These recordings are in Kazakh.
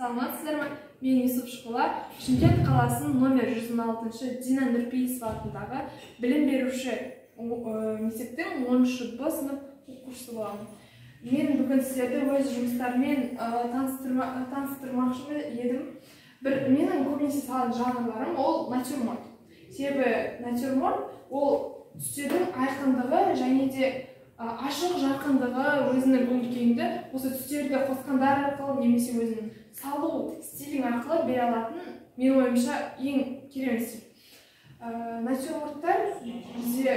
Саламатсыздар ма? Мен Юсуп Шқола, Шымкент қаласының номер 116 Дина Нұрпейісова атындағы білім беруші мектептің 10 Б сынып оқушысы боламын. Мен бүгін сіздерді өз жұмыстарыммен таныстырмақшы едім. Менің көбінесе салған жанрларым ол натюрморт. Себебі натюрморт ол түстердің айқындығы және де ашық жарқындығы, өзінің көңіл күйіңді осы түстерді қосқандар арқылы немесе өзінің салу стилің арқылы бере алатын, менің ойымша, ең керемет стиль. Натюрморттар бізде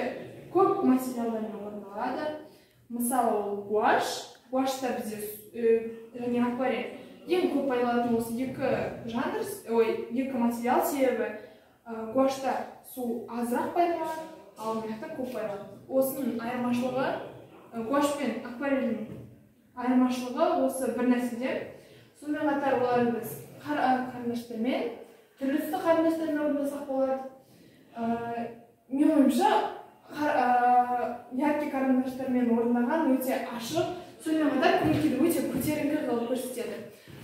көп материалдармен орындалады. Мысалы, ол гуашь, гуашьта бізде және акварель. Ең көп пайдаланатын осы екі жанр, ой, екі материал, себебі гуашьта су азырақ пайдаланады, ал мына жақта көп пайдаланады. Осының айырмашылығы, гуашь пен акварельдің айырмашылығы осы бір нәрседе. Сонымен қатар оларды біз қарындаштармен, түрлі түсті қарындаштармен орындасақ болады. Менің ойымша, яркий карандаштармен орындаған өте ашық, сонымен қатар көңіл күйді өте көтеріңкі қылып көрсетеді.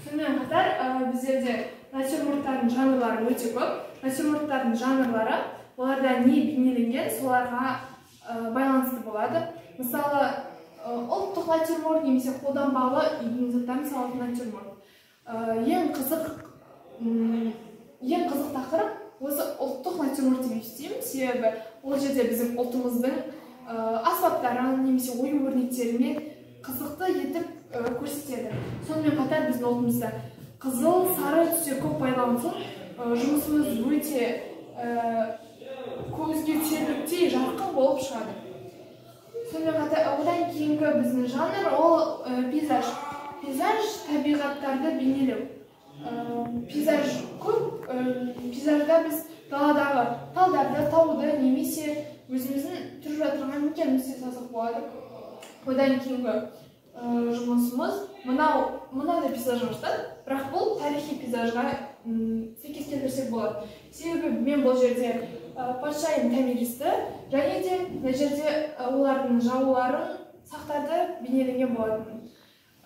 Сонымен қатар біздерде натюрморттардың жанрлары өте көп. Натюрморттардың жанрлары оларда не бейнеленген, соларға байланысты болады. Мысалы, ұлттық натюрморт немесе қолданбалы үйдің заттарын салатын натюрморт. Ең қызық тақырып осы ұлттық натюрморт деп есептеймін, себебі ол жерде біздің ұлтымыздың аспаптарын немесе ою өрнектерімен қызықты етіп көрсетеді. Сонымен қатар біздің ұлтымызда қызыл, сары түстер көп пайдалансын, жұмысымыз өте көзге түсерліктей жарқын болып шығады. Сонымен қатар одан кейінгі біздің жанр ол пейзаж. Пейзаж табиғаттарды бейнелеу. Пейзаж көп, пейзажда біз даладағы талдарды, тауды немесе өзіміздің тұрып жатырған мекенімізді салсақ болады. Одан кейінгі жұмысымыз мынау да пейзажға жатады, бірақ бұл тарихи пейзажға сәйкес келтірсек болады. Себебі мен бұл жерде патшайым Томиристі және де мына жерде олардың жауларын, сақтарды бейнеленген болатын.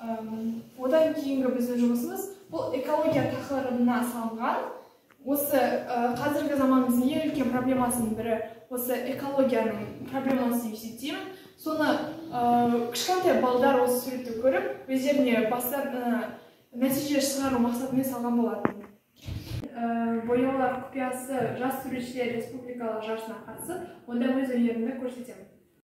Одан кейінгі біздің жұмысымыз бұл экология тақырыбына салынған. Осы қазіргі заманымыздың ең үлкен проблемасының бірі осы экологияның проблемасы деп есептеймін. Соны кішкентай балдар осы суретті көріп, өздеріне бастарына нәтиже шығару мақсатымен салған болатын. Бояулар құпиясы жас суретшілер республикалық жарысына қатысып, онда өз өнерімді көрсетемін.